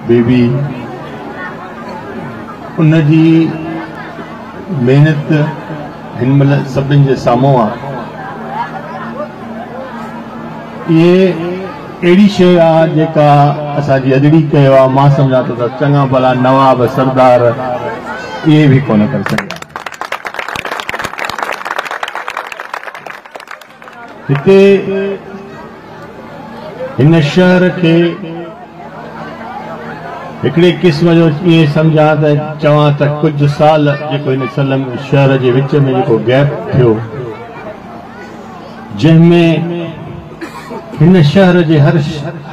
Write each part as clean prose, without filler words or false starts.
بيبي ان جي محنت هن مهل سڀني جي سامهون آ. اهي اهڙي شيء آ جيڪا اسان جي ادڙي ڪيو آ، مان سمجهان ٿو ته چڱا ڀلا نواب سردار اهي به ڪونه ڪري سگهيا. هتي هن شهر کي هڪڙي قسم جو ائين سمجهان ته چوان ته ڪجهه سال جيڪو هن سلم شهر جي وچ ۾ جيڪو گيپ ٿيو، جنهن ۾ هن شهر جي هر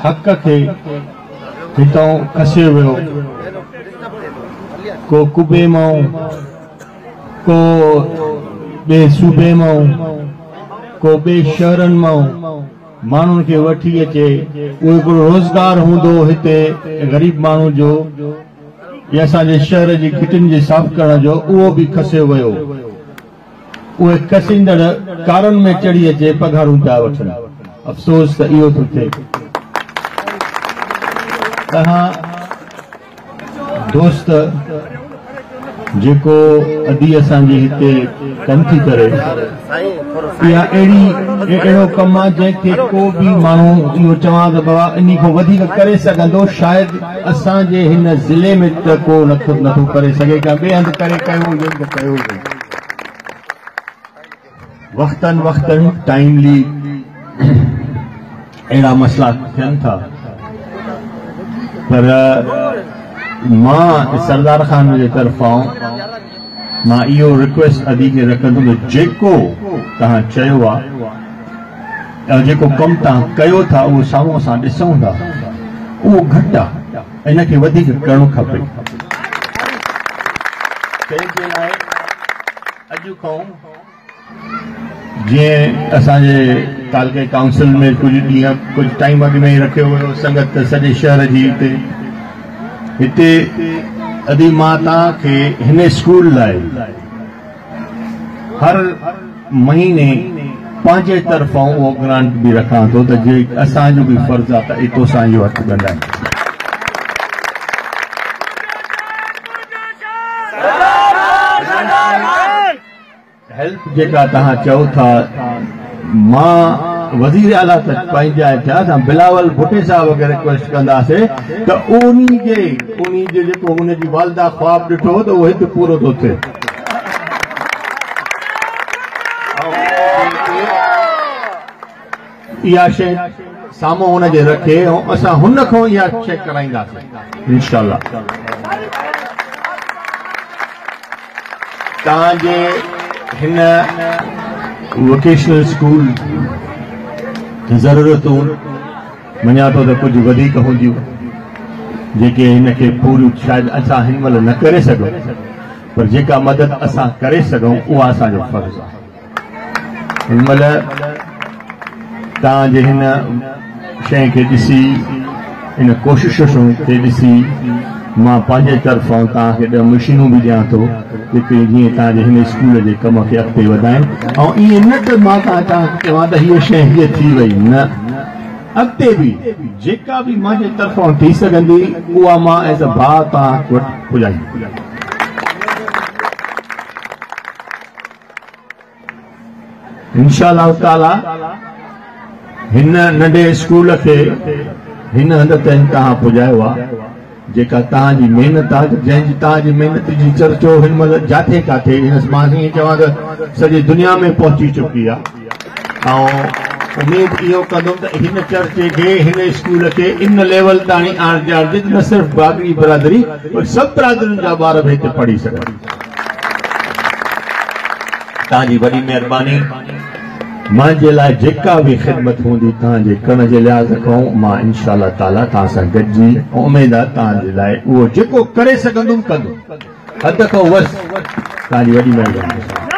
حق کي هتان کسيو ويو، ڪو قبي مان، ڪو ٻئي صوبي مان، ڪو ٻئي شهرن مان ماڻهن کي وٺي اچي، اهو هڪڙو روزگار هوندو هو هتي غريب ماڻهو جو يا اسان جي شهر جي گهٽين جي صاف ڪرڻ جو، اهو به کسيو ويو. اهي کسيندڙ ڪارن ۾ چڙهي اچي پگهارون پيا وٺن. افسوس ته اهو ٿو ٿئي. توهان دوست جيڪو ادي اسان جي هتي ڪم ٿي ڪري، اها اهڙي اهڙو ڪم آ جنهن کي ڪو به ماڻهو اهو چوان ته بابا انهي کان وڌيڪ ڪري سگهندو، شايد اسان جي هن ضلعي ۾ ته ڪو نٿو ڪري سگهي، ڪنهن ٻئي هنڌ ڪري ڪيو هجي ته ڪيو هجي. وقتن وقتن ٽائيملي اهڙا مسئلا ٿين ٿا، پر مان سردار خان جي طرفان مان اهو رڪويسٽ ادي کي رکندم ته جيڪو توهان چيو آ ۽ جيڪو ڪم توهان ڪيو ٿا اهو سامهون اسان ڏسون ٿا، اهو گهٽ آ، ان کي وڌيڪ ڪرڻو کپي. تنهن جي لاء اڄ کان جيئن اسان جي تعلقي ڪائونسل ۾ ڪجهه ڏينهن ڪجهه ٽائيم اڳ ۾ رکيو ويو سنگت سڄي شهر جي هتي هتي ادي مان توهان کي هن اسڪول لاء هر مهيني پنهنجي طرفان اهو گرانٽ به رکان ٿو ته جي اسان جو به فرض آهي ته اتو سان اهو هٿ ڳنڍايون. هيلپ جيڪا توهان چئو ٿا، مان وزير اعليٰ ته پنهنجا ٿيا، اسان بلاول ڀٽي صاحب کي رڪويسٽ ڪنداسي ته انهي جي انهي جي جيڪو ان جي والده خواب ڏٺو ته اهو هت پورو ٿو ٿئي. اها شيء سامهون هن جي رکي ۽ اسان هن کان اها شيء ڪرائينداسين انشاء الله. توهان جي هن ووڪيشنل اسڪول ضرورتون مڃان ٿو ته ڪجهه وڌيڪ هونديون جيڪي هن کي پوريون شايد اسان هن مهل نه ڪري سگهون، پر جيڪا مدد اسان ڪري سگهون اها اسان جو فرض آهي. هن مهل توهان جي هن شيء کي ڏسي، ان ڪوششن کي ڏسي، مان پنهنجي طرفان توهان کي 10 مشينون به ڏيان ٿو جيڪي جيئن توهان جي هن اسڪول جي ڪم کي اڳتي وڌائين. ۽ ائين نه ته مان توهان کي چوان ته هيء شيء هيء ٿي وئي، نه، اڳتي به جيڪا به منهنجي طرفان ٿي سگهندي اها مان ايز اي ڀاء توهان وٽ پڄائيندس. انشاء الله تعالي هن ننڍي اسڪول کي هن هنڌ تائين توهان پڄايو آ، جيڪا توهان جي محنت آ، جنهن جي توهان جي محنت جي چرچو هن مهل جاٿي ڪاٿي هن مان ائين چوان ته سڄي دنيا ۾ پهچي چڪي آ. ۽ اميد اهو ڪندم ته هن چرچي کي هن اسڪول کي ان ليول تاڻي آڻجي ته نه صرف باگڙي برادري پر سڀ برادرين جا ٻار به هتي پڙهي سگهن. توهان جي وڏي مهرباني. منهنجي لاء جيڪا به خدمت هوندي توهان جي ڪرڻ جي لحاظ کان مان انشاء الله تعالي توهان سان گڏجي ۽ اميد آهي توهان جي لاء اهو جيڪو ڪري سگهندم ڪندم حد کان وس. توهان جي وڏي مهرباني.